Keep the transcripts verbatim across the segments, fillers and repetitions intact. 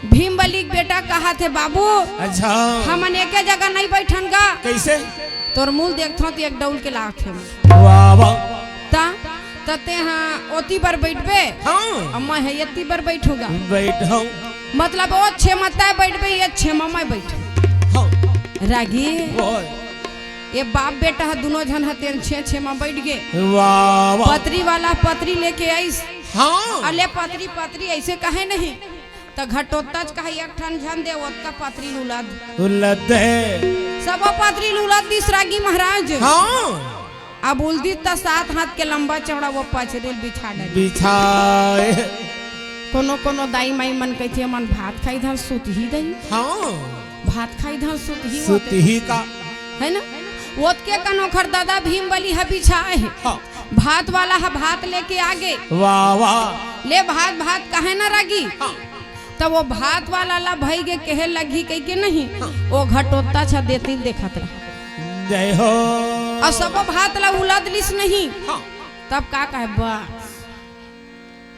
भीम बली के बेटा कहाथे, "बाबू, अच्छा। हमन एके जगह नहीं बैठन गा। कैसे? तोर मुंह देखथों त एक डौल के लागथे।" वाह, वाह। त, त तेहा ओती बर बैठबे, हाँ। अउ मैं ह एती बर बैठूंगा। बैठो। मतलब ओ छेमा तैं बैठबे, ये छेमा मैं बैठूं। हाँ। रागी, ओए। ये बाप बेटा ह, दुनों झन ह तेन छे छेमा बैठ गे। वाह, वाह। पतरी वाला पतरी लेके आइस। हाँ। अले पतरी, पतरी ऐसे कहे नहीं। त घटोत्तच कहा एक ठन झन दे, ओतका पतरी ल उलद। उलद दे। सबो पतरी ल उलद दिस रागी महाराज। हाँ। अब उलदिस त सात हाथ के लंबा चौड़ा वो पचरी ल बिछा डारिस। बिछाए। कोनो कोनो दाई माई मन कहिथे, "मन भात खाई धन सुतही दई।" हाँ। भात खाई धन सुतही सुतही होते। का। है ना? ओतके कन ओखर ददा भीम बली ह बिछाए हे। हाँ। भात वाला ह भात लेके आगे। वाह, वाह। ले भात, भात कहे न रागी। हाँ। त वो भात वाला ला भई गे कहे लगही कहिके नहीं, हाँ। वो घटोत्तच ह देतिल देखत रहा। जय हो। अउ सबो भात ला उलद लिस नहीं। हाँ। तब का कहे, बस।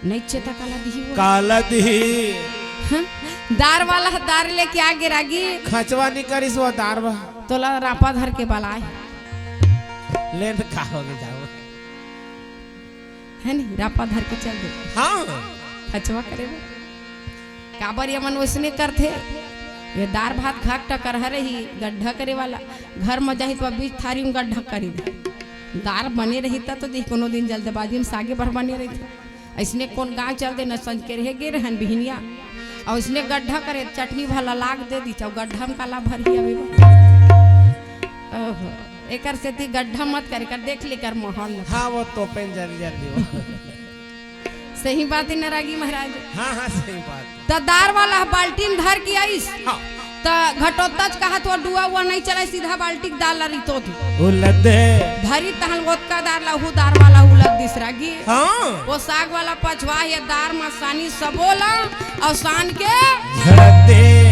नहीं चेता काला दिही वो। काला दिही। हाँ? दार वाला ह दार लेके आगे रागी। खचवा नहीं करिस वो दार बा। तोला रापा धर के बलाए। लेन का होगे जाओ। है नहीं, रापा धर के चल दे। हाँ। खचवा करे वो। काबर ये मन वैसने करथे? ये दार भात खाक टकर हरे ही गड्ढा करे वाला। घर म जाही त बीच थारी म गड्ढा करी दे। दार बने रही त तो देख कोनो दिन जल्दबाजी म सागे भर बने रहिथे। अइसने कोन गाँव चल दे न संज के रहे गे रहन बिहनिया। अउ अइसने गड्ढा करे चटनी भला लाग दे दी, अउ गड्ढा म काला भरही अबे। ओहो, एकर सेती गड्ढा मत करे कर, देख ले कर माहौल ल। हाँ, वो तोपेन जल्दी जल्दी वो। सही बात हे न रागी महाराज। हाँ, हाँ, सही बात। त दार वाला ह बाल्टी म धर के आइस। हाँ। त घटोत्तच कहत वो डुआ उआ नहीं चलाय, सीधा बाल्टी के दार ला रितो दे। उलद दे। धरी तहन ओतका दार ला, हु दार वाला उलद दिस रागी। हाँ। वो साग वाला पछवा ये दार म सानी सबो ला, अउ सान के झड़क दे।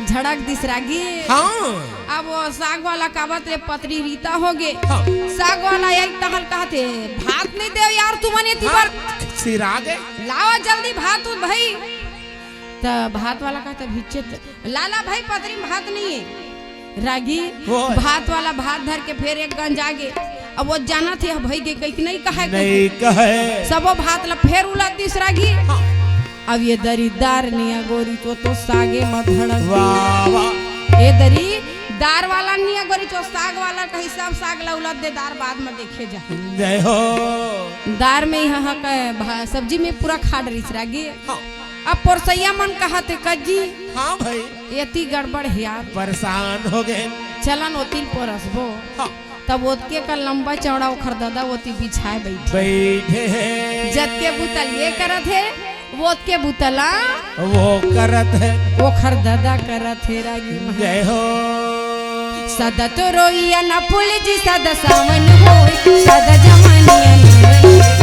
झड़क दिस रागी। हाँ। अब वो साग वाला काबत ले पतरी रीता होगे। हाँ। साग वाला एक टहल कहथे, "भात नहीं देव यार तुमन एती बर।" सिरा गे। "लावा जल्दी भात उत भई।" त भात वाला कहथे, "भिच्चे त, लाला भई पतरी म भात नहीं हे।" रागी, वो भात वाला भात धर के फेर एक गंज आगे। अब वो जानथे भई गे कहिके नहीं कहे, नहीं कहे। सबो भात ला फेर उलद दिस रागी। हाँ। अब ये दरी दार निया गोरी चो तो सागे म धड़क। वाह, वाह। ये दरी दार वाला निया गोरी चो साग वाला कही सब साग ला उलद दे, दार बाद म देखे जा। जय हो। दार में यहाँ का भा-, सब्जी में पूरा खाड़ रिस रागी। हाँ। अब पोरसैया मन कहथे कज्जी। हाँ भाई। एती गड़बड़ हे यार। परेशान हो गे। चलन ओतिल पोरसबो। हाँ। तब ओतके का लंबा चौड़ा ओखर ददा ओती बिछाए बैठे। बैठे हे। जतके बुतल ये करत हे, ओतके बुतला वो करत हे। ओखर ददा करत हे रागी महा। जय हो। सदा तो रोइया न फूल जी, सदा सावन हो, सदा जवानिया न रहे।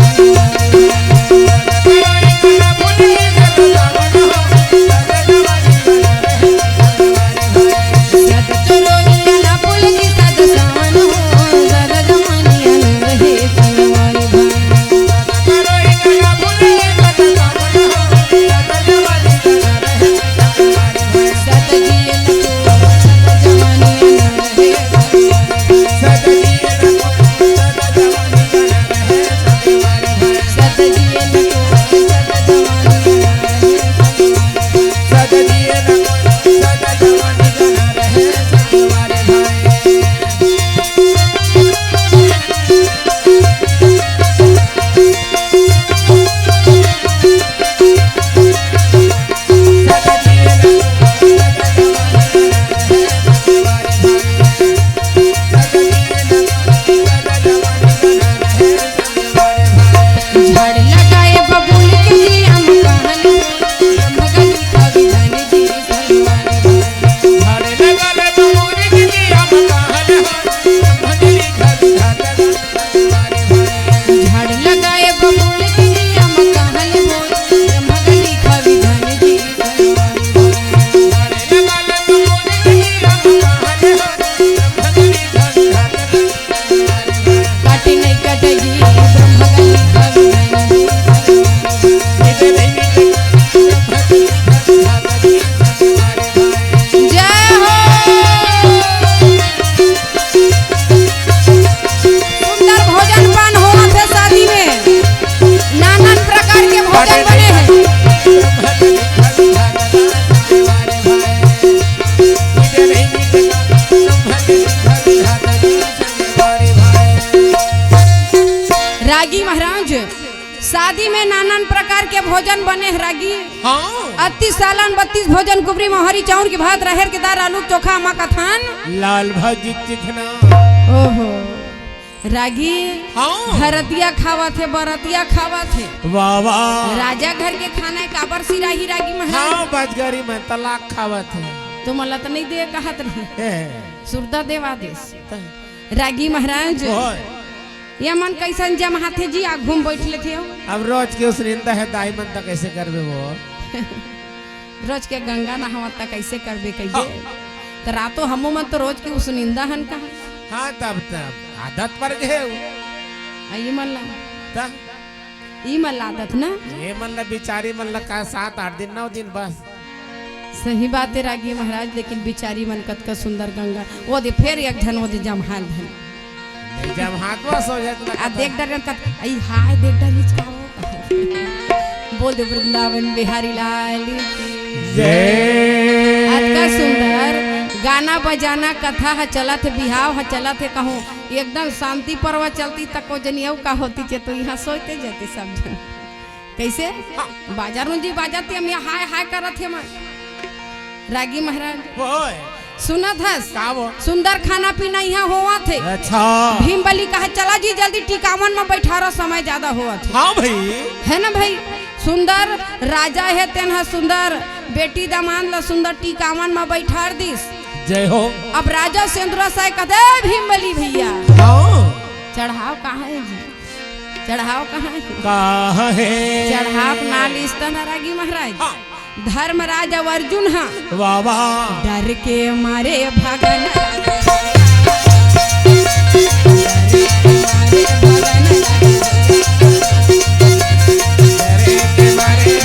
भोजन बने हे रागी। हाँ। अत्तीस सालन बत्तीस भोजन, कुबरी मोहरी, चाउर के भात, राहेर के दार, आलू के चोखा, अम्मा कथन। लाल भाजी चिखना। ओहो। रागी। हाँ। भरतिया खावत हे, बरतिया खावत हे। वाह, वाह। राजा घर के खाना हे, काबर सिराही रागी महाराज? हाँ, बजगरी में तलाक खावत हे। तो मला तो नहीं दे कहत रही। ए। सुरता देवा देस। त- रागी महाराज। ओए। ये मन कैसन जमहाथे जी, आगू में बैठ लेथे हो। अब रोज के उसनिंदा हे, दाई मन त कैसे करबे वो? रोज के गंगा नहावत त कैसे करबे कहिए? हाँ। त रातो हमो मन तो रोज के उसनिंदा हन कहा। हाँ, तब, तब आदत पड़ गए हो। आ, ये मन ला। त? ई मन ला आदत ना? ये मन ला बिचारी मन ला का सात आठ दिन, नौ दिन बस। सही बात हे रागी महाराज, लेकिन बिचारी मन कतका सुंदर गंगा, वो दे फेर एक झन, वो दे जमहाल धन। नहीं, जमहाल तो सो जात ना आ, देख डर कत, आई हाय, देख डर हिचका हो। बोल दे वृंदावन बिहारी लाल की। जय। अतका सुंदर गाना बजाना, कथा ह चलत हे, बिहाव ह चलत हे, कहूँ एकदम शांति पर्व चलती, तको जनी अउ का होती चे, तो यहाँ सोचते जाते सब झन। कैसे? हाँ। बाजा रुंजी बाजत हे, हम यहाँ हाय हाय करत हे मैं। रागी महाराज। ओए। सुनत हस? का वो? सुंदर खाना पीना यहाँ होवत हे। अच्छा। भीम बली कहा, "चला जी, जल्दी टिकावन में बैठारो, समय ज्यादा होवत हे।" हाँ भाई। हे ना भाई? सुंदर राजा हे, तेन ह सुंदर बेटी दमांद ला सुंदर टिकावन में बैठार दिस। जय हो। अब राजा सेंदुरा साय कहत हे, "ए भीम बली भैया।" हाँ। चढ़ाव कहाँ हे जी? चढ़ाव कहाँ हे? कहाँ हे? चढ़ाव ना लिस्ता ना रागी महाराज। हाँ। धर्मराज अउ अर्जुन ह। वाह, वाह। डर के मारे भागन।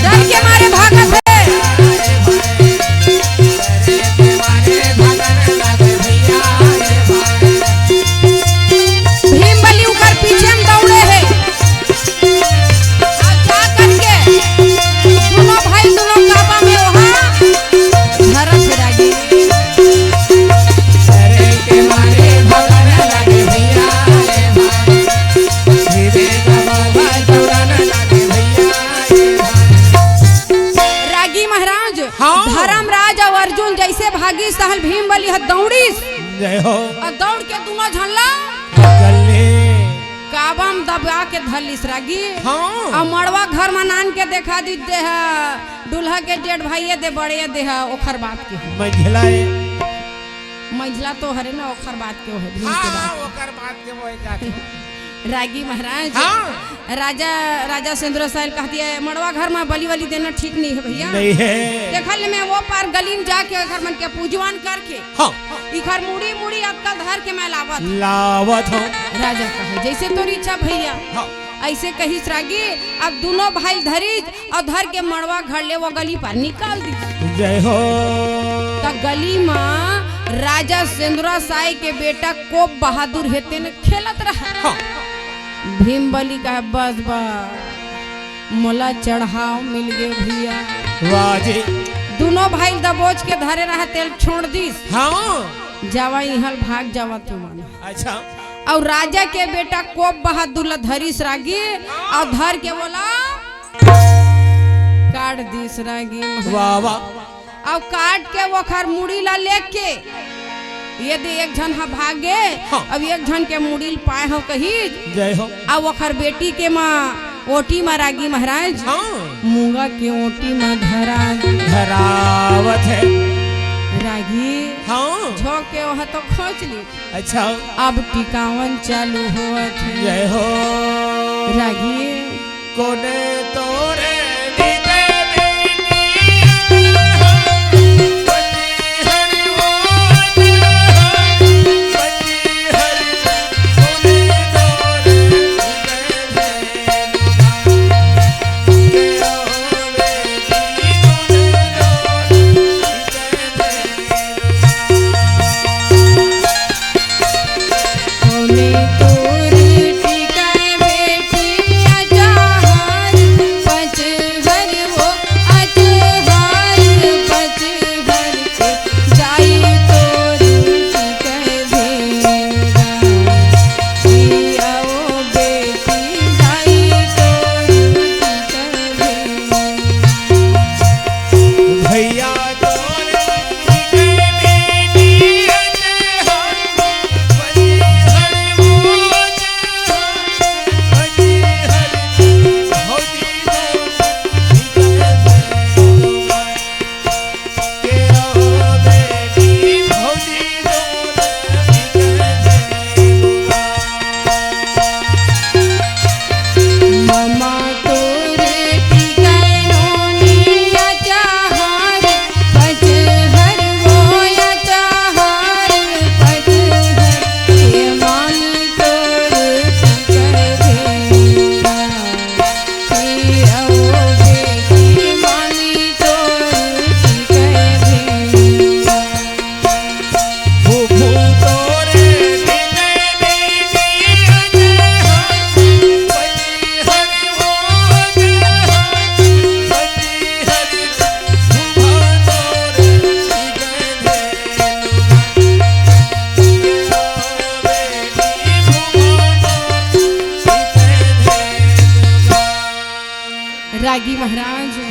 डर के मारे भागत हे। भीम बली उकर पीछे में दौड़े हे। अउ जा करके दुनों भाई, दुनों काबा में वहाँ धरत हे रागी। रागी महाराज, हाँ। धर्मराज अउ अर्जुन जैसे भागिस, तहन भीम बली ह दौड़िस। जय हो। अउ दौड़ के दुनों झन ला काबा म दबा के धर लिस रागी। हाँ। अउ मड़वा घर म नान के देखा दिस, दे ह दूल्हा के जेठ भाई ये दे बड़े दे ह, ओखर बात के। मंझला ए। मंझला तो हरे ना, ओखर बात के ओहे, भीम के हाँ, बात। ओकर बात के ओहे जात हे। रागी महाराज। हाँ। राजा, राजा सेंदुरा साय ल कहत हे, मड़वा घर म बलि वलि देना ठीक नहीं हे भैया। नहीं हे। देखा ले मैं वो पार गली म जाके ओखर मन के पूजवान करके हाँ। इखर मुड़ी मुड़ी अतका धर के मैं लावत। लावत हो। राजा कहे, "जैसे तोरी इच्छा भैया।" हाँ। ऐसे कहिस रागी, अब दुनों भाई धरिस अउ धर के मड़वा घर ले वो गली पार निकाल दिस। जय हो। त गली म राजा सेंदुरा साय के बेटा कोप बहादुर हे तेन खेलत रहा। हाँ। भीम बली कहे, "बस बस, मोला चढ़ाव मिल गे भैया।" वाह जी। दुनों भाई दबोच के धरे रहा, तेल छोड़ दिस। हाँ। जावा इहाँ ले भाग जावा तुमन। अच्छा। अउ राजा के बेटा कोप बहादुर ला धरिस रागी, अउ धर के बोला काट दिस रागी। वाह, वाह। अउ काट के ओखर मुड़ी ला लेके, ये दे एक झन ह भाग गे, हाँ। अब एक झन के मुड़ी ल पाए हो कही, जय हो। अउ ओखर बेटी के माँ ओटी म रागी महाराज, हाँ। मूंगा के ओटी म धरा। धरावत हे। रागी, हाँ। झोंक के ओह तो खोंच ली। अच्छा। अब टिकावन चालू होवत हे। जय हो। रागी। कोने तोरे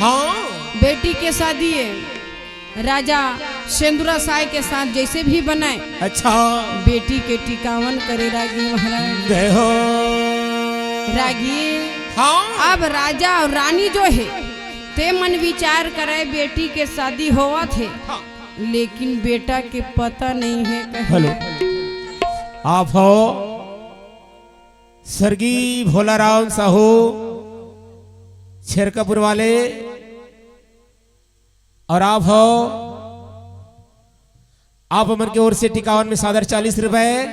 हाँ। बेटी के शादी है, राजा सेंदुरा साय के साथ जैसे भी बनाए, अच्छा। बेटी के टिकावन करे रागी महाराज। जय हो। रागी, हाँ। अब राजा और रानी जो है, ते मन विचार करे, बेटी के शादी होवत हे, हाँ। लेकिन बेटा के पता नहीं है कहीं। हेलो, आप हो स्वर्गीय भोलाराम साहू छेरकापुर वाले, और आप हो, आप हमन के ओर से टिकावन में सादर चालीस रुपए।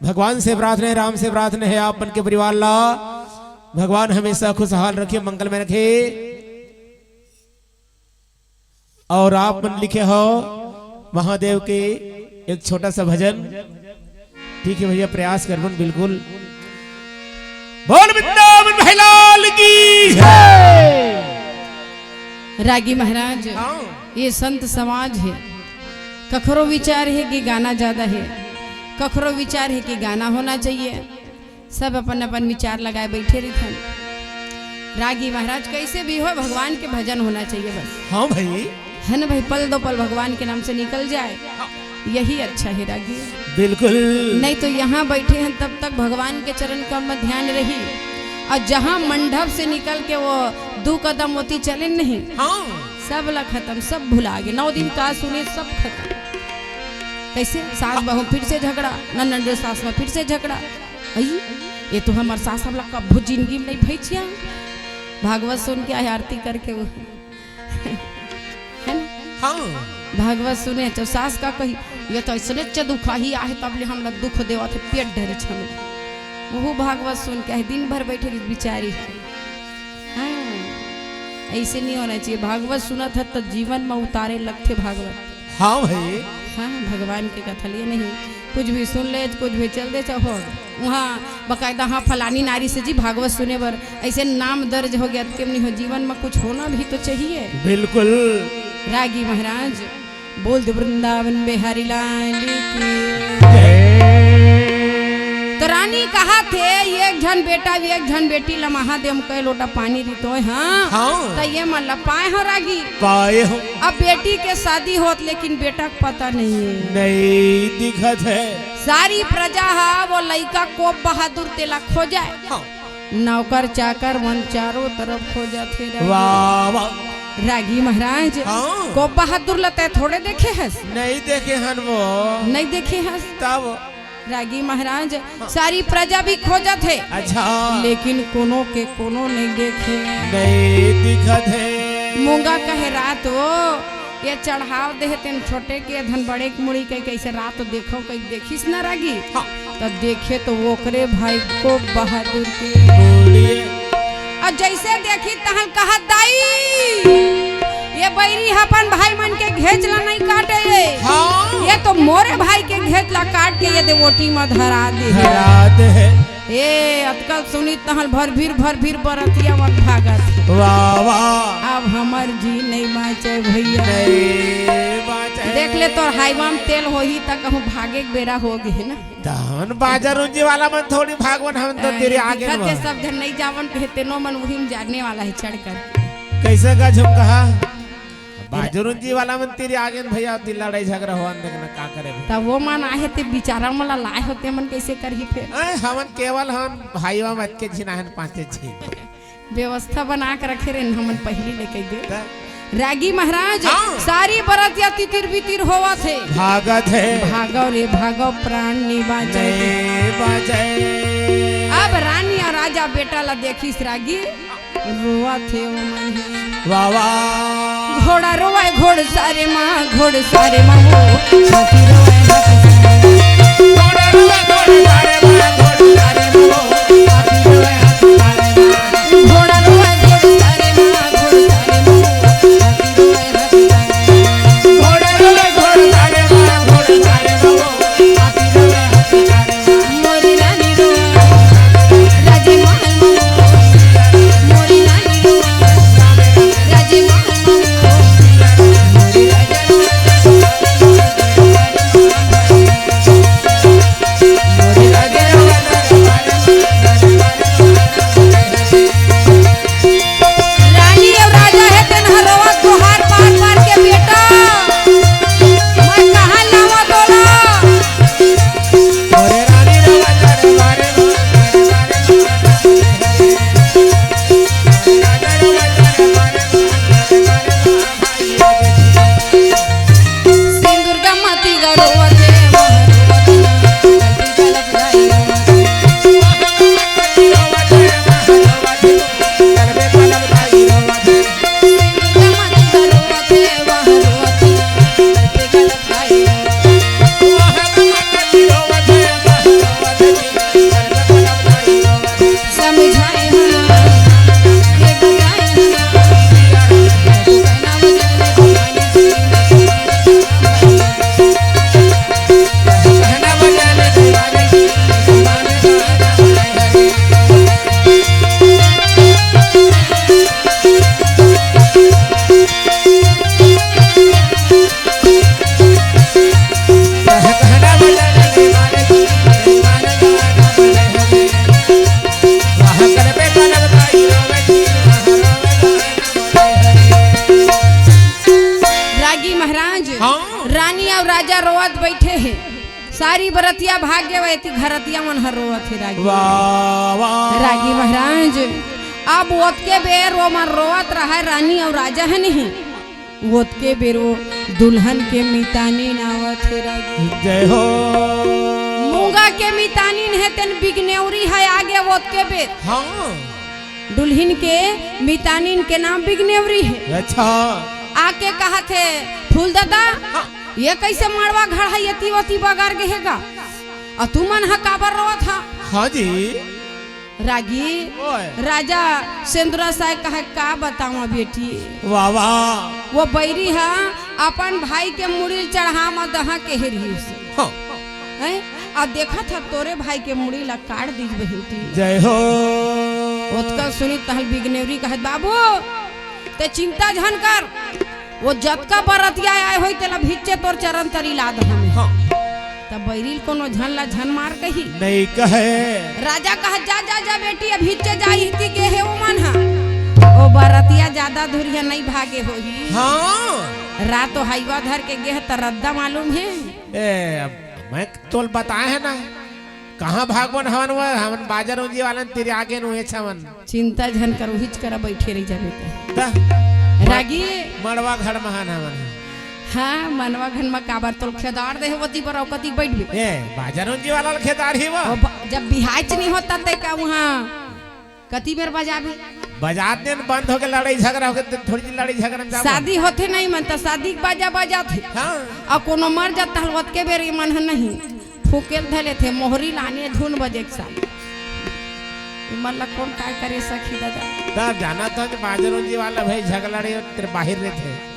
भगवान से प्रार्थना है, राम से प्रार्थना है, आप मन के परिवार ला भगवान हमेशा खुशहाल रखे, मंगल में रखे। और आप मन लिखे हो महादेव के एक छोटा सा भजन। ठीक है भैया, प्रयास करबन बिल्कुल। बोल वृंदावन भाई लाल की जय। रागी महाराज, हाँ। ये संत समाज है, कखरो विचार है कि गाना ज्यादा है, कखरो विचार है कि गाना होना चाहिए। सब अपन अपन विचार लगाए बैठे रहिथन। रागी महाराज, कैसे भी हो, भगवान के भजन होना चाहिए बस। हाँ भाई। है ना भाई, पल दो पल भगवान के नाम से निकल जाए, यही अच्छा है रागी। बिल्कुल। नहीं तो यहाँ बैठे हैं तब तक भगवान के चरण कमल में ध्यान रही, और जहाँ मंडप से निकल के वो दो कदम ओती चले नहीं, हाँ। सब ला खत्म, सब भुला गए। नौ दिन का सुने, सब खत्म। कैसे सास बहू फिर से झगड़ा, ननद सास में फिर से झगड़ा। अई, ये तो हमर सास हमला कभू जिंदगी में नहीं भइचिया। भागवत सुन के आए, आरती करके वो, है ना? हाँ। भागवत सुने, तो सास का कही, "ये तो ऐसने च दुखाही आहे, तब ले हमला दुख देवत हे, पेट डरे छमे।" वहू भागवत सुन के आए, दिन भर बैठे रही बिचारी। हाँ, ऐसे नहीं होना चाहिए। भागवत सुनत है तो जीवन में उतारे लगथे भागवत। हाँ भाई। हाँ, भगवान के कथा लिए नहीं, कुछ भी सुन ले, कुछ भी चल दे, चाहो वहाँ बकायदा, हाँ, फलानी नारी से जी भागवत सुने बर, ऐसे नाम दर्ज हो गया, केम नहीं हो, जीवन में कुछ होना भी तो चाहिए। बिल्कुल। रागी महाराज, बोल दे वृंदावन बिहारी लाल की। जय। तो रानी कहा थे, एक झन बेटा, एक झन बेटी ला महादेव कई लोटा पानी रितोय, हाँ। हाँ। तो ये मन ला पाए हो रागी। पाए हो। अब बेटी के शादी होत, लेकिन बेटा के पता नहीं है। नहीं दिखत है। सारी प्रजा हा वो लइका कोप बहादुर तेला खोजय। हाँ। नौकर चाकर मन चारों तरफ खोजत हे रागी। वाह, वाह। रागी महाराज, हाँ। कोप बहादुर ला तै थोड़े देखे हस? नहीं देखे हन वो। नहीं देखे हस? तब? रागी महाराज, सारी प्रजा भी खोजत हे। अच्छा। लेकिन कोनो के कोनो नहीं देखे। नहीं दिखत हे। मूंगा कहे रात वो, ये चढ़ाव देहे तेन छोटे के धन बड़े के मुड़ी के कैसे रात देखो, कहीं देखिस न रागी। हाँ। तो देखे तो ओकरे भाई कोप बहादुर के। बोलिए। और जैसे देखी तहन कहा, "दाई, ये बैरी ह अपन भाई मन के घेंच ला नहीं काटे। हाँ। ये तो मोरे भाई के घेंच ला काट के ये दे ओटी में धरा दे।" धरा दे। ए, अतका सुनी तहन भर भीर, भर भीर बरतिया मन भागत। वाह, वाह। अब हमर जी नहीं बाँचे भैया। नहीं बाँचे। देख ले, तोर हाइवा में तेल होही त कहूँ भागे के बेरा हो गए ना। तहन बाजा रुंजी वाला मन थोड़ी भागवन, हम तो ए, तेरे ये आगे दिखत में। के सब झन नहीं जावन कहे, तेनो मन उही में जाने वाला है चढ़ कर। कैसे का झुमका? बाजा रुंजी वाला मन तेरे आगे में भैया, दिल लड़ाई झगड़ा होवन, देखना का करे। तब वो मन आहे ते बिचारा मन ला लाए होते, मन कैसे करही फिर? ए, हमन केवल हमन भाईवा में अतके झिन आहन, पाँचे झिन। व्यवस्था बना के रखे रहे हमन पहली ले कह दे। त? रागी महाराज, हाँ। सारी बरतिया तितिर बितिर होवत हे। भागत हे। भागो रे भागो, प्राण नहीं बाँचे। नहीं बाँचे। अब रानी और राजा बेटा ला देखिस रागी, रोवत हे वो मन हे। वाह, वाह। घोड़ा रोवे घोड़ सारे माँ, घोड़ सारे माँ वो। हाथी रोवे हाथी सारे माँ। घोड़ा रोवे घोड़ सारे माँ, घोड़ सारे माँ वो। हाथी रोवे हाथी सारे माँ। घोड़ा रोवे घोड़ सारे माँ, घोड़ सारे माँ वो। हाथी रोवे हाथी सारे माँ। घोड़ा रोवे घोड़ सारे माँ, घोड़ सारे माँ वो। हाथी रोवे हाथी सारे माँ। मोरी रानी रोवे, राजी महल में। मोरी रानी रोवे, राजी महल में। मोरी राजा रोवे, मोरी राजा रोवे। बइठे हे, सारी बरतिया भाग गे, एती घरतिया मन ह रोवत हे रागी। वाह, वाह। रागी महाराज, अब ओतके बेर ओमन रोवत रहय, रानी अउ राजा ह नहीं। ओतके बेर ओ दुल्हन के मितानिन आवत हे रागी। जय हो। मूंगा के मितानिन हे, तेन बिगनेवरी हे आगे ओतके बेर। हाँ। दुल्हिन के मितानिन के नाम बिगनेवरी हे। अच्छा। आके कहत हे, "फूल ददा, हाँ। ये कइसे मड़वा घर हे, एती ओती बगर गे हे गा? अउ तुमन ह काबर रोवत हा?" हाँ जी। रागी, ओए। राजा सेंदुरा साय कहे, "का बतावं बेटी?" वाह, वाह। ओ बइरी ह अपन भाई के मुड़ी ल चढ़ा म दहा के हे रिहिस। हाँ। हैं? अउ देखत ह तोरे भाई के मुड़ी ला काट दिस बेटी। जय हो। ओतका सुनी तहल बिगनेवरी कहत, "बाबू, ते चिंता झन कर, ओ जतका बरतिया आय होही तेला भिच्चे तोर चरन तरी ला दहूं।" हाँ। त बइरी ल कोनो झन ला झन मार कही। नहीं कहे। राजा कहत, "जा, जा, जा बेटी, अब भिच्चे जा, इहती गे हे ओमन ह। ओ बरतिया जादा दूरिहा नहीं भागे होही।" हाँ। रात ओ हइवा धर के गे हे त रद्दा मालूम हे। ए, अब मैं तोल बताए हे ना, कहाँ भागवन हवन, वो हमन बाजा रोंजी वालन तिरिया गे नु हे छवन। चिंता झन कर, उहीच करा बइठे रहि जाबे त। त रागी। मड़वा घर महान हवन। हाँ, मनवा घर म काबर तोल खेदार दे हे, ओती बर अउ कती बइठबे। ए, बाजा रोंजी वाला ल खेदार ही वो। ओ ब-, जब बिहायच नहीं होता ते का उहाँ कती बेर बजाबे? बजात ने बंद होके लड़ाई झगड़ा होके त थोड़ी जी लड़ाई झगड़ा में जाबो। शादी होथे नहीं मन त शादी के बाजा बजाथे। हाँ। अउ कोनो मर जात तहल ओतके बेर ये मन ह नहीं। फूके ल धर लेथे, मोहरी लाने धुन बजे के साथ। ये मन ला कोन काय करे सखी दादा? त जाना त बाजा रोंजी वाला भाई झगड़ा रे तेरे बाहिर रहथे।